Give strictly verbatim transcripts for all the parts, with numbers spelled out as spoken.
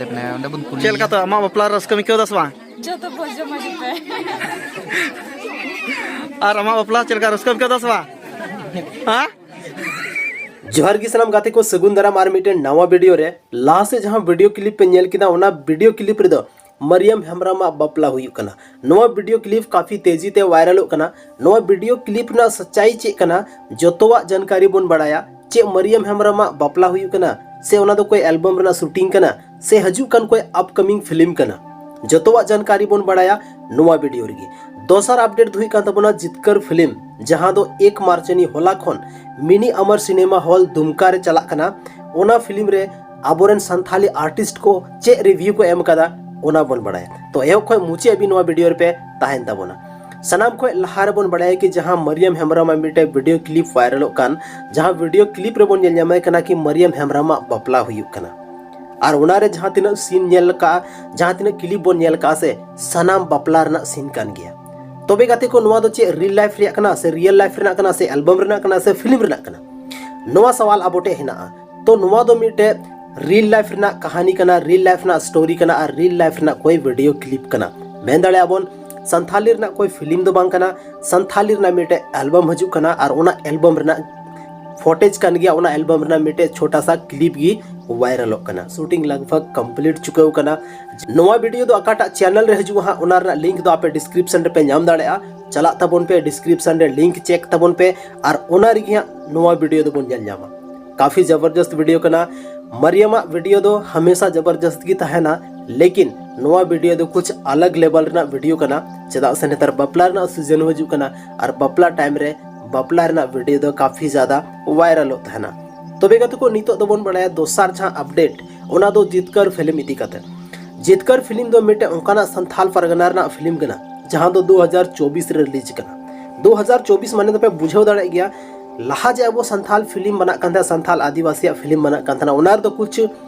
ᱚᱸᱰᱮ ᱵᱚᱱ ᱠᱩᱞᱤ ᱪᱮᱫ ᱞᱮᱠᱟ ᱛᱚ, ᱟᱢᱟᱜ ᱵᱟᱯᱞᱟ ᱨᱟᱹᱥᱠᱟᱹᱢ ᱟᱹᱭᱠᱟᱹᱣ ᱫᱟ ᱥᱮ ᱵᱟᱝ? ᱡᱚᱛᱚ ᱵᱷᱚᱡᱽ ᱡᱚᱢ ᱦᱤᱡᱩᱜ ᱯᱮ᱾ ᱟᱨ ᱟᱢᱟᱜ ᱵᱟᱯᱞᱟ ᱪᱮᱫ ᱞᱮᱠᱟ, ᱨᱟᱹᱥᱠᱟᱹᱢ ᱟᱹᱭᱠᱟᱹᱣ ᱫᱟ ᱥᱮ ᱵᱟᱝ? ᱦᱮᱸ? ᱡᱚᱦᱟᱨ ᱜᱮ ᱥᱟᱱᱟᱢ ᱜᱟᱛᱮ ᱠᱚ, ᱥᱟᱹᱜᱩᱱ ᱫᱟᱨᱟᱢ ᱟᱨ ᱢᱤᱫᱴᱮᱱ ᱱᱟᱣᱟ ᱵᱷᱤᱰᱤᱭᱳ ᱨᱮ᱾ ᱞᱟᱦᱟ ᱥᱮᱫ ᱡᱟᱦᱟᱸ ᱵᱷᱤᱰᱤᱭᱳ ᱠᱞᱤᱯ ᱯᱮ ᱧᱮᱞ ᱠᱮᱫᱟ, ᱚᱱᱟ ᱵᱷᱤᱰᱤᱭᱳ ᱠᱞᱤᱯ ᱨᱮᱫᱚ ᱢᱟᱨᱤᱭᱟᱢ ᱦᱮᱢᱵᱨᱚᱢᱟᱜ ᱵᱟᱯᱞᱟ ᱦᱩᱭᱩᱜ ᱠᱟᱱᱟ᱾ ᱱᱚᱣᱟ ᱵᱷᱤᱰᱤᱭᱳ ᱠᱞᱤᱯ ᱠᱟᱯᱷᱤ ᱛᱮᱡᱤ ᱛᱮ ᱣᱟᱭᱨᱟᱞᱚᱜ ᱠᱟᱱᱟ᱾ ᱱᱚᱣᱟ ᱵᱷᱤᱰᱤᱭᱳ ᱠᱞᱤᱯ ᱨᱮᱱᱟᱜ ᱥᱟᱪᱟᱭ ᱪᱮᱫ ᱠᱟᱱᱟ, ᱡᱚᱛᱚᱣᱟᱜ ᱡᱟᱱᱠᱟᱨᱤ ᱵᱚᱱ ᱵᱟᱲᱟᱭᱟ᱾ ᱪᱮᱫ ᱢᱟᱨᱤᱭᱟᱢ ᱦᱮᱢᱵᱨᱚᱢᱟᱜ ᱵᱟᱯᱞᱟ ᱦᱩᱭᱩᱜ ᱠᱟᱱᱟ, ᱥᱮ ᱚᱱᱟ ᱫᱚ ᱠᱚᱭ ᱮᱞᱵᱟᱢ ᱨᱮᱱᱟᱜ ᱥᱩᱴᱤᱝ ᱠᱟᱱᱟ, ᱥᱮ ᱦᱤᱡᱩᱜ ᱠᱟᱱ ᱠᱚᱭ ᱟᱯᱠᱟᱢᱤᱝ ᱯᱷᱤᱞᱢ ᱠᱟᱱᱟ, ᱡᱚᱛᱚᱣᱟᱜ ᱡᱟᱱᱠᱟᱨᱤ ᱵᱚᱱ ᱵᱟᱲᱟᱭᱟ ᱱᱚᱣᱟ ᱵᱷᱤᱰᱤᱭᱳ ᱨᱮᱜᱮ᱾ ᱫᱚᱥᱟᱨ ᱟᱯᱰᱮᱴ ᱫᱚ ᱦᱩᱭᱩᱜ ᱠᱟᱱ ᱛᱟᱵᱚᱱᱟ ᱡᱤᱛᱠᱟᱹᱨ ᱯᱷᱤᱞᱢ, ᱡᱟᱦᱟᱸ ᱫᱚ ᱮᱠ ᱢᱟᱨᱪ ᱟᱹᱱᱤᱡ ᱦᱚᱞᱟ ᱠᱷᱚᱱ ᱢᱤᱱᱤ ᱟᱢᱟᱨ ᱥᱤᱱᱮᱢᱟ ᱦᱚᱞ ᱫᱩᱢᱠᱟ ᱨᱮ ᱪᱟᱞᱟᱜ ᱠᱟᱱᱟ᱾ ᱚᱱᱟ ᱯᱷᱤᱞᱢ ᱨᱮ ᱟᱵᱚᱨᱮᱱ ᱥᱟᱱᱛᱷᱟᱞᱤ ᱟᱨᱴᱤᱥᱴ ᱠᱚ ᱪᱮᱫ ᱨᱤᱵᱷᱤᱭᱩ ᱠᱚ ᱮᱢ ᱠᱟᱫᱟ, ᱚᱱᱟ ᱵᱚᱱ ᱵᱟᱲᱟᱭᱟ᱾ ᱛᱚ ᱮᱦᱚᱵ ᱠᱷᱚᱱ ᱢᱩᱪᱟᱹᱫ ᱦᱟᱹᱵᱤᱡ ᱱᱚᱣᱟ ᱵᱷᱤᱰᱤᱭᱳ ᱨᱮᱯᱮ ᱛᱟᱦᱮᱱ ᱛᱟᱵᱚᱱᱟ᱾ ᱥᱟᱱᱟᱢ ᱠᱷᱚᱱ ᱞᱟᱦᱟ ᱨᱮᱵᱚᱱ ᱵᱟᱲᱟᱭᱟ ᱠᱤ ᱡᱟᱦᱟᱸ ᱢᱟᱨᱤᱭᱟᱢ ᱦᱮᱢᱵᱨᱚᱢᱟᱜ ᱢᱤᱫᱴᱮᱡ ᱵᱷᱤᱰᱤᱭᱳ ᱠᱞᱤᱯ ᱣᱟᱭᱨᱟᱞᱚᱜ ᱠᱟᱱ, ᱡᱟᱦᱟᱸ ᱵᱷᱤᱰᱤᱭᱳ ᱠᱞᱤᱯ ᱨᱮᱵᱚᱱ ᱧᱮᱞ ᱧᱟᱢᱮ ᱠᱟᱱᱟ ᱠᱤ ᱢᱟᱨᱤᱭᱟᱢ ᱦᱮᱢᱵᱨᱚᱢᱟᱜ ᱵᱟᱯᱞᱟ ᱦᱩᱭᱩᱜ ᱠᱟᱱᱟ᱾ ᱟᱨ ᱚᱱᱟᱨᱮ ᱡᱟᱦᱟᱸ ᱛᱤᱱᱟᱹᱜ ᱥᱤᱱ ᱧᱮᱞ ᱠᱟᱜᱼᱟ, ᱡᱟᱦᱟᱸ ᱛᱤᱱᱟᱹᱜ ᱠᱞᱤᱯ ᱵᱚᱱ ᱧᱮᱞ ᱠᱟᱜᱼᱟ ᱥᱮ, ᱥᱟᱱᱟᱢ ᱵᱟᱯᱞᱟ ᱨᱮᱱᱟᱜ ᱥᱤᱱ ᱠᱟᱱ ᱜᱮᱭᱟ᱾ ᱛᱚᱵᱮ ᱜᱟᱛᱮ ᱠᱚ, ᱱᱚᱣᱟ ᱫᱚ ᱪᱮᱫ ᱨᱤᱭᱮᱞ ᱞᱟᱭᱤᱯᱷ ᱨᱮᱭᱟᱜ ᱠᱟᱱᱟ ᱥᱮ ᱨᱤᱭᱮᱞ ᱞᱟᱭᱤᱯᱷ ᱨᱮᱱᱟᱜ ᱠᱟᱱᱟ ᱥᱮ ᱮᱞᱵᱟᱢ ᱨᱮᱱᱟᱜ ᱠᱟᱱᱟ ᱥᱮ ᱯᱷᱤᱞᱢ ᱨᱮᱱᱟᱜ ᱠᱟᱱᱟ? ᱱᱚᱣᱟ ᱥᱟᱣᱟᱞ ᱟᱵᱚ ᱴᱷᱮᱱ ᱦᱮᱱᱟᱜᱼᱟ᱾ ᱛᱚ ᱱᱚᱣᱟ ᱫᱚ ᱢᱤᱫᱴᱮᱡ ᱨᱤᱭᱮᱞ ᱞᱟᱭᱤᱯᱷ ᱨᱮᱱᱟᱜ ᱠᱟᱹᱦᱱᱤ ᱠᱟᱱᱟ, ᱨᱤᱭᱮᱞ ᱞᱟᱭᱤᱯᱷ ᱨᱮᱱᱟᱜ ᱥᱴᱳᱨᱤ ᱠᱟᱱᱟ ᱟᱨ ᱨᱤᱭᱮᱞ ᱞᱟᱭᱤᱯᱷ ᱨᱮᱱᱟᱜ ᱠᱚᱭ ᱵᱷᱤᱰᱤᱭᱳ ᱠᱞᱤᱯ ᱠᱟᱱᱟ᱾ ᱢᱮᱱ ᱫᱟᱲᱮᱭᱟᱜᱼᱟ ᱵᱚᱱ ᱥᱟᱱᱛᱷᱟᱞᱤ ᱨᱮᱱᱟᱜ ᱠᱚᱭ ᱯᱷᱤᱞᱢ ᱫᱚ ᱵᱟᱝ ᱠᱟᱱᱟ, ᱥᱟᱱᱛᱷᱟᱞᱤ ᱨᱮᱱᱟᱜ ᱢᱤᱫᱴᱮᱡ ᱮᱞᱵᱟᱢ ᱦᱤᱡᱩᱜ ᱠᱟᱱᱟ ᱟᱨ ᱚᱱᱟ ᱮᱞᱵᱟᱢ ᱨᱮᱱᱟᱜ ᱯᱷᱚᱴᱮᱡᱽ ᱠᱟᱱ ᱜᱮᱭᱟ, ᱚᱱᱟ ᱮᱞᱵᱟᱢ ᱨᱮᱱᱟᱜ ᱢᱤᱫᱴᱮᱡ ᱪᱷᱳᱴᱟ ᱥᱟ ᱠᱞᱤᱯ ᱜᱮ ᱣᱟᱭᱨᱟᱞᱚᱜ ᱠᱟᱱᱟ᱾ ᱥᱩᱴᱤᱝ ᱞᱟᱜᱽᱵᱷᱟᱜᱽ ᱠᱚᱢᱯᱞᱤᱴ ᱪᱩᱠᱟᱹᱣ ᱠᱟᱱᱟ᱾ ᱱᱚᱣᱟ ᱵᱷᱤᱰᱤᱭᱳ ᱫᱚ ᱚᱠᱟᱴᱟᱜ ᱪᱮᱱᱮᱞ ᱨᱮ ᱦᱤᱡᱩᱜᱼᱟ ᱦᱟᱸᱜ, ᱚᱱᱟ ᱨᱮᱱᱟᱜ ᱞᱤᱝᱠ ᱫᱚ ᱟᱯᱮ ᱰᱤᱥᱠᱨᱤᱯᱥᱚᱱ ᱨᱮᱯᱮ ᱧᱟᱢ ᱫᱟᱲᱮᱭᱟᱜᱼᱟ᱾ ᱪᱟᱞᱟᱜ ᱛᱟᱵᱚᱱ ᱯᱮ, ᱰᱤᱥᱠᱨᱤᱯᱥᱚᱱ ᱨᱮ ᱞᱤᱝᱠ ᱪᱮᱠ ᱛᱟᱵᱚᱱ ᱯᱮ ᱟᱨ ᱚᱱᱟ ᱨᱮᱜᱮ ᱦᱟᱸᱜ ᱱᱚᱣᱟ ᱵᱷᱤᱰᱤᱭᱳ ᱫᱚᱵᱚᱱ ᱧᱮᱞ ᱧᱟᱢᱟ᱾ ᱠᱟᱯᱷᱤ ᱡᱚᱵᱚᱨᱡᱚᱥᱛ ᱵᱷᱤᱰᱤᱭᱳ ᱠᱟᱱᱟ᱾ ᱢᱟᱨᱤᱭᱟᱢᱟᱜ ᱵᱷᱤᱰᱤᱭᱳ ᱫᱚ ᱦᱟᱢᱮᱥᱟ ᱡᱚᱵᱚᱨᱡᱚᱥᱛ ᱜᱮ ᱛᱟᱦᱮᱱᱟ, ᱞᱮᱠᱤᱱ ᱱᱚᱣᱟ ᱵᱷᱤᱰᱤᱭᱳ ᱫᱚ ᱠᱩᱪ ᱟᱞᱟᱜᱽ ᱞᱮᱵᱮᱞ ᱨᱮᱱᱟᱜ ᱵᱷᱤᱰᱤᱭᱳ ᱠᱟᱱᱟ᱾ ᱪᱮᱫᱟᱜ ᱥᱮ ᱱᱮᱛᱟᱨ ᱵᱟᱯᱞᱟ ᱨᱮᱱᱟᱜ ᱥᱤᱡᱚᱱ ᱦᱤᱡᱩᱜ ᱠᱟᱱᱟ ᱟᱨ ᱵᱟᱯᱞᱟ ᱴᱟᱭᱤᱢ ᱨᱮ ᱵᱟᱯᱞᱟ ᱨᱮᱱᱟᱜ ᱵᱷᱤᱰᱤᱭᱳ ᱫᱚ ᱠᱟᱯᱷᱤ ᱡᱟᱫᱟ ᱣᱟᱭᱨᱟᱞᱚᱜ ᱛᱟᱦᱮᱱᱟ᱾ ᱛᱚᱵᱮ ᱜᱟᱛᱮ ᱠᱚ, ᱱᱤᱛᱚᱜ ᱫᱚᱵᱚᱱ ᱵᱟᱲᱟᱭᱟ ᱫᱚᱥᱟᱨ ᱡᱟᱦᱟᱸ ᱟᱯᱰᱮᱴ, ᱚᱱᱟ ᱫᱚ ᱡᱤᱛᱠᱟᱹᱨ ᱯᱷᱤᱞᱢ ᱤᱫᱤ ᱠᱟᱛᱮ᱾ ᱡᱤᱛᱠᱟᱹᱨ ᱯᱷᱤᱞᱢ ᱫᱚ ᱢᱤᱫᱴᱮᱱ ᱚᱱᱠᱟᱱᱟᱜ ᱥᱟᱱᱛᱷᱟᱞ ᱯᱟᱨᱜᱟᱱᱟ ᱨᱮᱱᱟᱜ ᱯᱷᱤᱞᱢ ᱠᱟᱱᱟ, ᱡᱟᱦᱟᱸ ᱫᱚ ᱫᱩ ᱦᱟᱡᱟᱨ ᱪᱚᱵᱵᱤᱥ ᱨᱮ ᱨᱤᱞᱤᱡᱽ ᱠᱟᱱᱟ᱾ ᱫᱩ ᱦᱟᱡᱟᱨ ᱪᱚᱵᱵᱤᱥ ᱢᱟᱱᱮ ᱫᱚᱯᱮ ᱵᱩᱡᱷᱟᱹᱣ ᱫᱟᱲᱮᱭᱟᱜ ᱜᱮᱭᱟ, ᱞᱟᱦᱟ ᱡᱮ ᱟᱵᱚ ᱥᱟᱱᱛᱷᱟᱞ ᱯᱷᱤᱞᱢ ᱵᱮᱱᱟᱜ ᱠᱟᱱ ᱛᱟᱦᱮᱸᱱᱟ, ᱥᱟᱱᱛᱷᱟᱞ ᱟᱹᱫᱤᱵᱟᱹᱥᱤᱭᱟᱜ ᱯᱷᱤᱞᱢ ᱵᱮᱱᱟᱜ ᱠᱟᱱ ᱛᱟᱦᱮᱸᱱᱟ, ᱚᱱᱟ ᱨᱮᱫᱚ ᱠᱩᱪ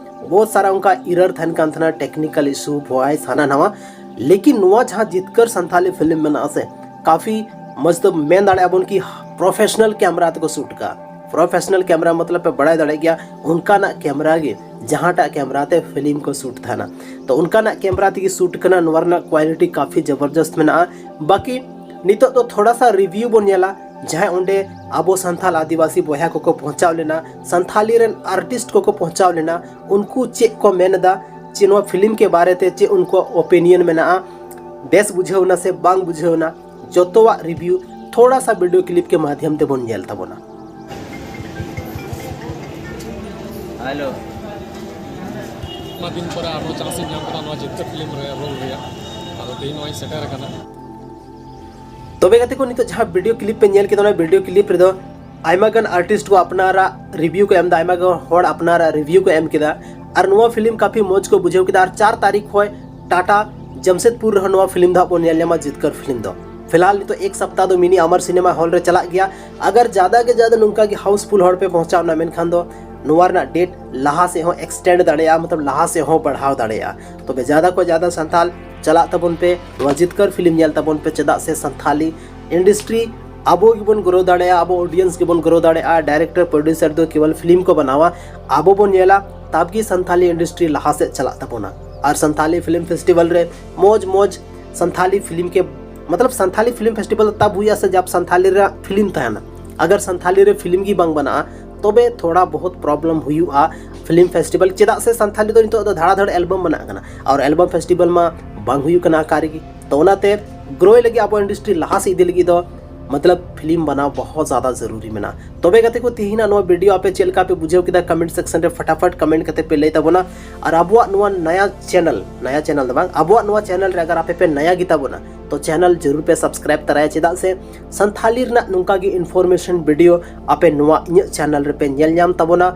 ᱵᱚᱦᱩᱛ ᱥᱟᱨᱟ ᱚᱱᱠᱟ ᱤᱨᱟᱨ ᱛᱟᱦᱮᱱ ᱠᱟᱱ ᱛᱟᱦᱮᱸᱱᱟ, ᱴᱮᱠᱱᱤᱠᱟᱞ ᱤᱥᱩ, ᱵᱷᱚᱭᱮᱥ, ᱦᱟᱱᱟ ᱱᱟᱣᱟ᱾ ᱞᱮᱠᱤᱱ ᱱᱚᱣᱟ ᱡᱟᱦᱟᱸ ᱡᱤᱛᱠᱟᱹᱨ ᱥᱟᱱᱛᱷᱟᱞᱤ ᱯᱷᱤᱞᱢ ᱢᱮᱱᱟᱜᱼᱟ ᱥᱮ, ᱠᱟᱯᱷᱤ ᱢᱚᱡᱽ ᱫᱚ ᱢᱮᱱ ᱫᱟᱲᱮᱭᱟᱜᱼᱟ ᱵᱚᱱ ᱠᱤ ᱯᱨᱚᱯᱷᱮᱥᱚᱱᱟᱞ ᱠᱮᱢᱨᱟ ᱛᱮᱠᱚ ᱥᱩᱴ ᱠᱟᱜᱼᱟ᱾ ᱯᱨᱚᱯᱷᱮᱥᱚᱱᱟᱞ ᱠᱮᱢᱨᱟ ᱢᱚᱛᱞᱚᱵ ᱯᱮ ᱵᱟᱲᱟᱭ ᱫᱟᱲᱮᱭᱟᱜ ᱜᱮᱭᱟ, ᱚᱱᱠᱟᱱᱟᱜ ᱠᱮᱢᱨᱟ ᱜᱮ ᱡᱟᱦᱟᱸᱴᱟᱜ ᱠᱮᱢᱨᱟ ᱛᱮ ᱯᱷᱤᱞᱢ ᱠᱚ ᱥᱩᱴ ᱛᱟᱦᱮᱱᱟ, ᱛᱚ ᱚᱱᱠᱟᱱᱟᱜ ᱠᱮᱢᱨᱟ ᱛᱮᱜᱮ ᱥᱩᱴ ᱠᱟᱱᱟ᱾ ᱱᱚᱣᱟ ᱨᱮᱱᱟᱜ ᱠᱣᱟᱞᱤᱴᱤ ᱠᱟᱯᱷᱤ ᱡᱚᱵᱚᱨᱡᱚᱥᱛ ᱢᱮᱱᱟᱜᱼᱟ᱾ ᱵᱟᱠᱤ ᱱᱤᱛᱚᱜ ᱫᱚ ᱛᱷᱚᱲᱟ ᱥᱟ ᱨᱤᱵᱷᱤᱭᱩ ᱵᱚᱱ ᱧᱮᱞᱟ, ᱡᱟᱦᱟᱸᱭ ᱚᱸᱰᱮ ᱟᱵᱚ ᱥᱟᱱᱛᱟᱞ ᱟᱹᱫᱤᱵᱟᱹᱥᱤ ᱵᱚᱭᱦᱟ ᱠᱚᱠᱚ ᱯᱚᱦᱪᱟᱣ ᱞᱮᱱᱟ, ᱥᱟᱱᱛᱷᱟᱞᱤ ᱨᱮᱱ ᱟᱨᱴᱤᱥᱴ ᱠᱚᱠᱚ ᱯᱚᱦᱪᱟᱣ ᱞᱮᱱᱟ, ᱩᱱᱠᱩ ᱪᱮᱫ ᱠᱚ ᱢᱮᱱ ᱮᱫᱟ, ᱪᱮ ᱱᱚᱣᱟ ᱯᱷᱤᱞᱢ ᱠᱮ ᱵᱟᱨᱮ ᱛᱮ ᱪᱮᱫ ᱩᱱᱠᱩᱣᱟᱜ ᱳᱯᱤᱱᱤᱭᱚᱱ ᱢᱮᱱᱟᱜᱼᱟ, ᱵᱮᱥ ᱵᱩᱡᱷᱟᱹᱣ ᱮᱱᱟ ᱥᱮ ᱵᱟᱝ ᱵᱩᱡᱷᱟᱹᱣ ᱮᱱᱟ, ᱡᱚᱛᱚᱣᱟᱜ ᱨᱤᱵᱷᱤᱭᱩ ᱛᱷᱚᱲᱟ ᱥᱟ ᱵᱷᱤᱰᱤᱭᱳ ᱠᱞᱤᱯ ᱠᱮ ᱢᱟᱫᱷᱭᱚᱢ ᱛᱮᱵᱚᱱ ᱧᱮᱞ ᱛᱟᱵᱚᱱᱟ᱾ ᱦᱮᱞᱳ᱾ ᱟᱭᱢᱟ ᱫᱤᱱ ᱯᱚᱨᱮ ᱟᱨᱦᱚᱸ ᱪᱟᱱᱥ ᱤᱧ ᱧᱟᱢ ᱠᱮᱫᱟ ᱱᱚᱣᱟ ᱡᱤᱛᱠᱟᱹᱨ ᱯᱷᱤᱞᱢ ᱨᱮ ᱨᱳᱞ ᱨᱮᱭᱟᱜ᱾ ᱟᱫᱚ ᱛᱮᱦᱮᱧ ᱱᱚᱜᱼᱚᱭ ᱤᱧ ᱥᱮᱴᱮᱨ ᱟᱠᱟᱱᱟ᱾ ᱛᱚᱵᱮ ᱜᱟᱛᱮ ᱠᱚ, ᱱᱤᱛᱚᱜ ᱡᱟᱦᱟᱸ ᱵᱷᱤᱰᱤᱭᱳ ᱠᱞᱤᱯ ᱯᱮ ᱧᱮᱞ ᱠᱮᱫᱟ, ᱚᱱᱟ ᱵᱷᱤᱰᱤᱭᱳ ᱠᱞᱤᱯ ᱨᱮᱫᱚ ᱟᱭᱢᱟ ᱜᱟᱱ ᱟᱨᱴᱤᱥᱴ ᱠᱚ ᱟᱯᱱᱟᱨᱟᱜ ᱨᱤᱵᱷᱤᱭᱩ ᱠᱚ ᱮᱢ ᱮᱫᱟ, ᱟᱭᱢᱟ ᱜᱟᱱ ᱦᱚᱲ ᱟᱯᱱᱟᱨᱟᱜ ᱨᱤᱵᱷᱤᱭᱩ ᱠᱚ ᱮᱢ ᱠᱮᱫᱟ᱾ ᱟᱨ ᱱᱚᱣᱟ ᱯᱷᱤᱞᱢ ᱠᱟᱯᱷᱤ ᱢᱚᱡᱽ ᱠᱚ ᱵᱩᱡᱷᱟᱹᱣ ᱠᱮᱫᱟ᱾ ᱟᱨ ᱪᱟᱨ ᱛᱟᱹᱨᱤᱠᱷ ᱠᱷᱚᱱ ᱴᱟᱴᱟ ᱡᱟᱢᱥᱮᱫᱽᱯᱩᱨ ᱨᱮᱦᱚᱸ ᱱᱚᱣᱟ ᱯᱷᱤᱞᱢ ᱫᱚ ᱦᱟᱸᱜ ᱵᱚᱱ ᱧᱮᱞ ᱧᱟᱢᱟ, ᱡᱤᱛᱠᱟᱹᱨ ᱯᱷᱤᱞᱢ ᱫᱚ᱾ ᱯᱷᱤᱞᱦᱟᱞ ᱱᱤᱛᱚᱜ ᱮᱠ ᱥᱟᱯᱛᱟ ᱫᱚ ᱢᱤᱱᱤ ᱟᱢᱟᱨ ᱥᱤᱱᱮᱢᱟ ᱦᱚᱞ ᱨᱮ ᱪᱟᱞᱟᱜ ᱜᱮᱭᱟ᱾ ᱟᱜᱟᱨ ᱡᱟᱫᱟ ᱜᱮ ᱡᱟᱫᱟ ᱱᱚᱝᱠᱟ ᱜᱮ ᱦᱟᱣᱩᱥᱯᱷᱩᱞ ᱦᱚᱲ ᱯᱮ ᱯᱚᱦᱪᱟᱣ ᱮᱱᱟ, ᱢᱮᱱᱠᱷᱟᱱ ᱫᱚ ᱱᱚᱣᱟ ᱨᱮᱱᱟᱜ ᱰᱮᱴ ᱞᱟᱦᱟ ᱥᱮᱫ ᱦᱚᱸ ᱮᱠᱥᱴᱮᱱᱰ ᱫᱟᱲᱮᱭᱟᱜᱼᱟ, ᱢᱚᱛᱞᱚᱵ ᱞᱟᱦᱟ ᱥᱮᱫ ᱦᱚᱸ ᱵᱟᱲᱦᱟᱣ ᱫᱟᱲᱮᱭᱟᱜᱼᱟ᱾ ᱛᱚᱵᱮ ᱡᱟᱫᱟ ᱠᱷᱚᱱ ᱡᱟᱫᱟ ᱥᱟᱱᱛᱟᱞ ᱪᱟᱞᱟᱜ ᱛᱟᱵᱚᱱ ᱯᱮ, ᱱᱚᱣᱟ ᱡᱤᱛᱠᱟᱹᱨ ᱯᱷᱤᱞᱢ ᱧᱮᱞ ᱛᱟᱵᱚᱱ ᱯᱮ, ᱪᱮᱫᱟᱜ ᱥᱮ ᱥᱟᱱᱛᱷᱟᱞᱤ ᱤᱱᱰᱟᱥᱴᱨᱤ ᱟᱵᱚ ᱜᱮᱵᱚᱱ ᱜᱨᱳ ᱫᱟᱲᱮᱭᱟᱜᱼᱟ, ᱟᱵᱚ ᱚᱰᱤᱭᱮᱱᱥ ᱜᱮᱵᱚᱱ ᱜᱨᱳ ᱫᱟᱲᱮᱭᱟᱜᱼᱟ᱾ ᱰᱟᱭᱨᱮᱠᱴᱚᱨ ᱯᱨᱚᱰᱭᱩᱥᱟᱨ ᱫᱚ ᱠᱮᱵᱚᱞ ᱯᱷᱤᱞᱢ ᱠᱚ ᱵᱮᱱᱟᱣᱟ, ᱟᱵᱚ ᱵᱚᱱ ᱧᱮᱞᱟ, ᱛᱟᱵ ᱜᱮ ᱥᱟᱱᱛᱷᱟᱞᱤ ᱤᱱᱰᱟᱥᱴᱨᱤ ᱞᱟᱦᱟ ᱥᱮᱫ ᱪᱟᱞᱟᱜ ᱛᱟᱵᱚᱱᱟ᱾ ᱟᱨ ᱥᱟᱱᱛᱷᱟᱞᱤ ᱯᱷᱤᱞᱢ ᱯᱷᱮᱥᱴᱤᱵᱷᱟᱞ ᱨᱮ ᱢᱚᱡᱽ ᱢᱚᱡᱽ ᱥᱟᱱᱛᱷᱟᱞᱤ ᱯᱷᱤᱞᱢ ᱠᱮ, ᱢᱚᱛᱞᱚᱵ ᱥᱟᱱᱛᱷᱟᱞᱤ ᱯᱷᱤᱞᱢ ᱯᱷᱮᱥᱴᱤᱵᱷᱟᱞ ᱛᱟᱵ ᱦᱩᱭᱩᱜᱼᱟ ᱥᱮ ᱡᱟᱵ ᱥᱟᱱᱛᱷᱟᱞᱤ ᱨᱮᱱᱟᱜ ᱯᱷᱤᱞᱢ ᱛᱟᱦᱮᱱᱟ᱾ ᱟᱜᱟᱨ ᱥᱟᱱᱛᱷᱟᱞᱤ ᱨᱮ ᱯᱷᱤᱞᱢ ᱜᱮ ᱵᱟᱝ ᱵᱮᱱᱟᱜᱼᱟ, ᱛᱚᱵᱮ ᱛᱷᱚᱲᱟ ᱵᱚᱦᱩᱛ ᱯᱨᱚᱵᱞᱮᱢ ᱦᱩᱭᱩᱜᱼᱟ ᱯᱷᱤᱞᱢ ᱯᱷᱮᱥᱴᱤᱵᱷᱟᱞ, ᱪᱮᱫᱟᱜ ᱥᱮ ᱥᱟᱱᱛᱷᱟᱞᱤ ᱫᱚ ᱱᱤᱛᱚᱜ ᱫᱚ ᱫᱷᱟᱲᱟ ᱫᱷᱟᱲ ᱮᱞᱵᱟᱢ ᱵᱮᱱᱟᱜ ᱠᱟᱱᱟ, ᱟᱨ ᱮᱞᱵᱟᱢ ᱯᱷᱮᱥᱴᱤᱵᱷᱟᱞ ᱢᱟ ᱵᱟᱝ ᱦᱩᱭᱩᱜ ᱠᱟᱱᱟ ᱚᱠᱟ ᱨᱮᱜᱮ᱾ ᱛᱚ ᱚᱱᱟᱛᱮ ᱜᱨᱳᱭ ᱞᱟᱹᱜᱤᱫ, ᱟᱵᱚ ᱤᱱᱰᱟᱥᱴᱨᱤ ᱞᱟᱦᱟ ᱥᱮᱫ ᱤᱫᱤ ᱞᱟᱹᱜᱤᱫ ᱫᱚ ᱢᱚᱛᱞᱚᱵ ᱯᱷᱤᱞᱢ ᱵᱮᱱᱟᱣ ᱵᱚᱦᱩᱛ ᱡᱟᱫᱟ ᱡᱟᱹᱨᱩᱨᱤ ᱢᱮᱱᱟᱜᱼᱟ᱾ ᱛᱚᱵᱮ ᱜᱟᱛᱮ ᱠᱚ, ᱛᱮᱦᱮᱧᱟᱜ ᱱᱚᱣᱟ ᱵᱷᱤᱰᱤᱭᱳ ᱟᱯᱮ ᱪᱮᱫ ᱞᱮᱠᱟ ᱯᱮ ᱵᱩᱡᱷᱟᱹᱣ ᱠᱮᱫᱟ, ᱠᱚᱢᱮᱱᱴ ᱥᱮᱠᱥᱚᱱ ᱨᱮ ᱯᱷᱟᱴᱟᱯᱷᱟᱴ ᱠᱚᱢᱮᱱᱴ ᱠᱟᱛᱮ ᱯᱮ ᱞᱟᱹᱭ ᱛᱟᱵᱚᱱᱟ᱾ ᱟᱨ ᱟᱵᱚᱣᱟᱜ ᱱᱚᱣᱟ ᱱᱟᱭᱟ ᱪᱮᱱᱮᱞ, ᱱᱟᱭᱟ ᱪᱮᱱᱮᱞ ᱫᱚ ᱵᱟᱝ, ᱟᱵᱚᱣᱟᱜ ᱱᱚᱣᱟ ᱪᱮᱱᱮᱞ ᱨᱮ ᱟᱜᱟᱨ ᱟᱯᱮ ᱯᱮ ᱱᱟᱭᱟ ᱜᱮᱛᱟ ᱵᱚᱱᱟ, ᱛᱚ ᱪᱮᱱᱮᱞ ᱡᱟᱹᱨᱩᱲ ᱯᱮ ᱥᱟᱵᱥᱠᱨᱟᱭᱤᱵ ᱛᱟᱨᱟᱭᱟ, ᱪᱮᱫᱟᱜ ᱥᱮ ᱥᱟᱱᱛᱷᱟᱞᱤ ᱨᱮᱱᱟᱜ ᱱᱚᱝᱠᱟ ᱜᱮ ᱤᱱᱯᱷᱚᱨᱢᱮᱥᱚᱱ ᱵᱷᱤᱰᱤᱭᱳ ᱟᱯᱮ ᱱᱚᱣᱟ ᱤᱧᱟᱹᱜ ᱪᱮᱱᱮᱞ ᱨᱮᱯᱮ ᱧᱮᱞ ᱧᱟᱢ ᱛᱟᱵᱚᱱᱟ᱾